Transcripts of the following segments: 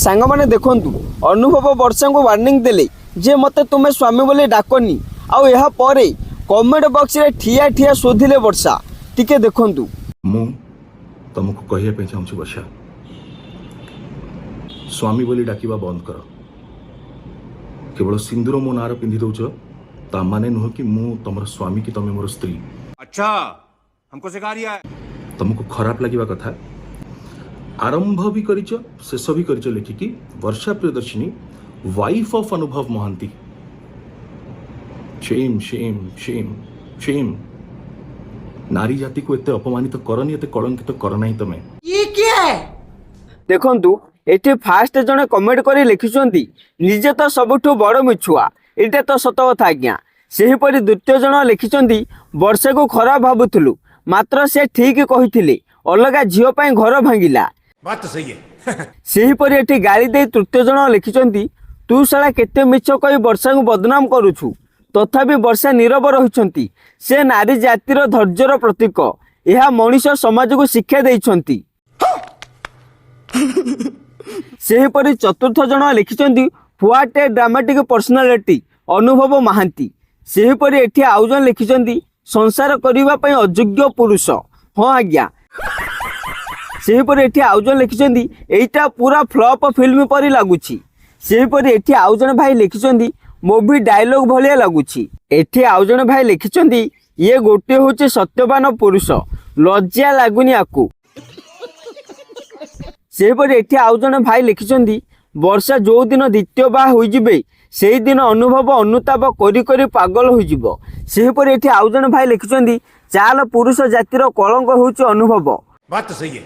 ସାଙ୍ଗମାନେ ଦେଖନ୍ତୁ, ଅନୁଭବ ବର୍ଷାଙ୍କୁ ୱାର୍ଣ୍ଣିଂ ଦେଲେ ଯେ ମୋତେ ତୁମେ ସ୍ୱାମୀ ବୋଲି ଡାକନି। ଆଉ ଏହାପରେ କମେଣ୍ଟ ବକ୍ସରେ ଠିଆ ଠିଆ ଶୋଧିଲେ ବର୍ଷା। ଟିକେ ଦେଖନ୍ତୁ। ମୁଁ ତମକୁ କହିବା ପାଇଁ ଚାହୁଁଛି, ବର୍ଷା, ସ୍ୱାମୀ ବୋଲି ଡାକିବା ବନ୍ଦ କର। କେବଳ ସିନ୍ଦୁର ମୋ ନାଁର ପିନ୍ଧି ଦଉଛ, ତା ମାନେ ନୁହଁ କି ମୁଁ ତମର ସ୍ୱାମୀ କି ତମେ ମୋର ସ୍ତ୍ରୀ। अच्छा, हमको सिखा रिया है। ତମକୁ ଖରାପ ଲାଗିବା କଥା। ଆରମ୍ଭ ବି କରିଛ, ଶେଷ ବି କରିଛ ଲେଖିକି ବର୍ଷା Priyadarshini, wife of Anubhav Mohanty. Shame, shame, shame, shame. ନାରୀ ଜାତିକୁ ଏତେ ଅପମାନିତ କରନି, ଏତେ କଳଙ୍କିତ କର ନାହିଁ ତମେ। ଦେଖନ୍ତୁ, ଏଠି ଫାଷ୍ଟ ଜଣେ କମେଣ୍ଟ କରି ଲେଖିଛନ୍ତି, ନିଜେ ତ ସବୁଠୁ ବଡ଼ ମିଛୁଆ। ଏଇଟା ତ ସତ କଥା ଆଜ୍ଞା। ସେହିପରି ଦ୍ୱିତୀୟ ଜଣ ଲେଖିଛନ୍ତି, ବର୍ଷାକୁ ଖରାପ ଭାବୁଥିଲୁ, ମାତ୍ର ସେ ଠିକ୍ କହିଥିଲେ, ଅଲଗା ଝିଅ ପାଇଁ ଘର ଭାଙ୍ଗିଲା। बात तो सही है। ସେହିପରି ଏଠି ଗାଳି ଦେଇ ତୃତୀୟ ଜଣ ଲେଖିଛନ୍ତି, ତୁ ଶଳା କେତେ ମିଛ କହି ବର୍ଷାଙ୍କୁ ବଦନାମ କରୁଛୁ। ତଥାପି ବର୍ଷା ନୀରବ ରହିଛନ୍ତି। ସେ ନାରୀ ଜାତିର ଧୈର୍ଯ୍ୟର ପ୍ରତୀକ। ଏହା ମଣିଷ ସମାଜକୁ ଶିକ୍ଷା ଦେଇଛନ୍ତି। ସେହିପରି ଚତୁର୍ଥ ଜଣ ଲେଖିଛନ୍ତି, "What a dramatic personality Anubhav Mohanty." ସେହିପରି ଏଠି ଆଉ ଜଣେ ଲେଖିଛନ୍ତି, ସଂସାର କରିବା ପାଇଁ ଅଯୋଗ୍ୟ ପୁରୁଷ। ହଁ ଆଜ୍ଞା। ସେହିପରି ଏଠି ଆଉ ଜଣେ ଲେଖିଛନ୍ତି, ଏଇଟା ପୁରା ଫ୍ଲପ୍ ଫିଲ୍ମ ପରି ଲାଗୁଛି। ସେହିପରି ଏଠି ଆଉ ଜଣେ ଭାଇ ଲେଖିଛନ୍ତି, ମୁଭି ଡାଇଲଗ ଭଳିଆ ଲାଗୁଛି। ଏଠି ଆଉ ଜଣେ ଭାଇ ଲେଖିଛନ୍ତି, ଇଏ ଗୋଟିଏ ହେଉଛି ସତ୍ୟବାନ ପୁରୁଷ, ଲଜ୍ଜା ଲାଗୁନି ଆକୁ। ସେହିପରି ଏଠି ଆଉ ଜଣେ ଭାଇ ଲେଖିଛନ୍ତି, ବର୍ଷା ଯୋଉଦିନ ଦ୍ୱିତୀୟ ବାହା ହୋଇଯିବେ, ସେଇଦିନ ଅନୁଭବ ଅନୁତାପ କରି କରି ପାଗଳ ହୋଇଯିବ। ସେହିପରି ଏଠି ଆଉ ଜଣେ ଭାଇ ଲେଖିଛନ୍ତି, ଚାଲ ପୁରୁଷ ଜାତିର କଳଙ୍କ ହେଉଛି ଅନୁଭବ। बात तो सही है।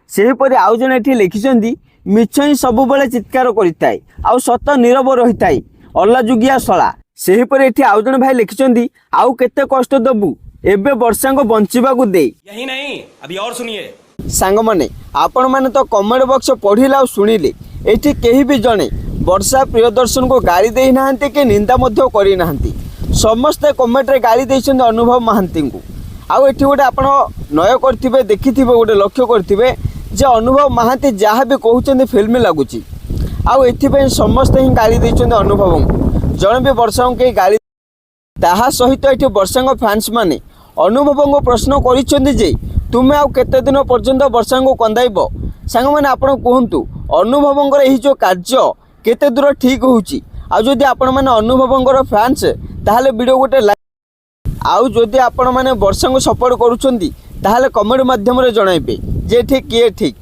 ସେହିପରି ଆଉ ଜଣେ ଏଠି ଲେଖିଛନ୍ତି, ମିଛ ହିଁ ସବୁବେଳେ ଚିତ୍କାର କରିଥାଏ ଆଉ ସତ ନୀରବ ରହିଥାଏ, ଅଲାଯୁଗିଆ ଶଳା। ସେହିପରି ଏଠି ଆଉ ଜଣେ ଭାଇ ଲେଖିଛନ୍ତି, ଆଉ କେତେ କଷ୍ଟ ଦେବୁ, ଏବେ ବର୍ଷାଙ୍କୁ ବଞ୍ଚିବାକୁ ଦେ। यही नहीं, अभी और सुनिए। ସାଙ୍ଗମାନେ, ଆପଣମାନେ ତ କମେଣ୍ଟ ବକ୍ସ ପଢ଼ିଲେ ଆଉ ଶୁଣିଲେ। ଏଠି କେହି ବି ଜଣେ ବର୍ଷା ପ୍ରିୟଦର୍ଶନକୁ ଗାଳି ଦେଇନାହାନ୍ତି କି ନିନ୍ଦା ମଧ୍ୟ କରିନାହାନ୍ତି। ସମସ୍ତେ କମେଣ୍ଟରେ ଗାଳି ଦେଇଛନ୍ତି ଅନୁଭବ ମହାନ୍ତିଙ୍କୁ। ଆଉ ଏଠି ଗୋଟେ ଆପଣ ନୟ କରିଥିବେ, ଦେଖିଥିବେ, ଗୋଟେ ଲକ୍ଷ୍ୟ କରିଥିବେ ଯେ ଅନୁଭବ ମହାନ୍ତି ଯାହା ବି କହୁଛନ୍ତି ଫିଲ୍ମ ଲାଗୁଛି। ଆଉ ଏଥିପାଇଁ ସମସ୍ତେ ହିଁ ଗାଳି ଦେଇଛନ୍ତି ଅନୁଭବଙ୍କୁ। ଜଣେ ବି ବର୍ଷାଙ୍କୁ କେହି ଗାଳି। ତାହା ସହିତ ଏଠି ବର୍ଷାଙ୍କ ଫ୍ୟାନ୍ସ ମାନେ ଅନୁଭବଙ୍କୁ ପ୍ରଶ୍ନ କରିଛନ୍ତି ଯେ ତୁମେ ଆଉ କେତେ ଦିନ ପର୍ଯ୍ୟନ୍ତ ବର୍ଷାଙ୍କୁ କନ୍ଦାଇବ? ସାଙ୍ଗମାନେ, ଆପଣ କୁହନ୍ତୁ, ଅନୁଭବଙ୍କର ଏହି ଯେଉଁ କାର୍ଯ୍ୟ କେତେ ଦୂର ଠିକ୍ ହେଉଛି? ଆଉ ଯଦି ଆପଣମାନେ ଅନୁଭବଙ୍କର ଫ୍ୟାନ୍ସ, ତାହେଲେ ଭିଡ଼ିଓ ଗୋଟେ ଲାଇକ୍, ଆଉ ଯଦି ଆପଣମାନେ ବର୍ଷାଙ୍କୁ ସପୋର୍ଟ କରୁଛନ୍ତି, ତାହେଲେ କମେଣ୍ଟ ମାଧ୍ୟମରେ ଜଣାଇବେ ଯେ ଏଠି କିଏ ଠିକ୍।